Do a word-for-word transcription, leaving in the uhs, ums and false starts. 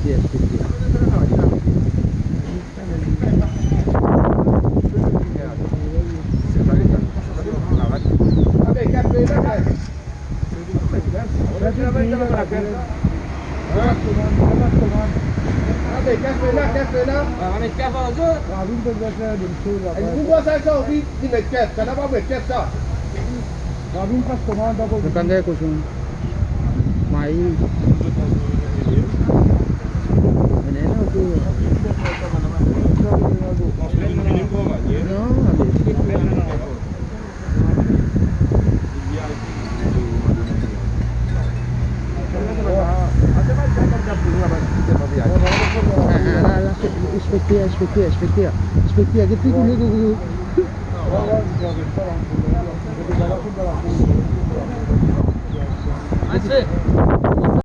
Yes, yes, yes. Nou pa'nn gagn koson. Mayi. Non, ale. Ah, ah, la, la, inspekter, inspekter, inspekter, inspekter, get li koule, koule, koule. Ase.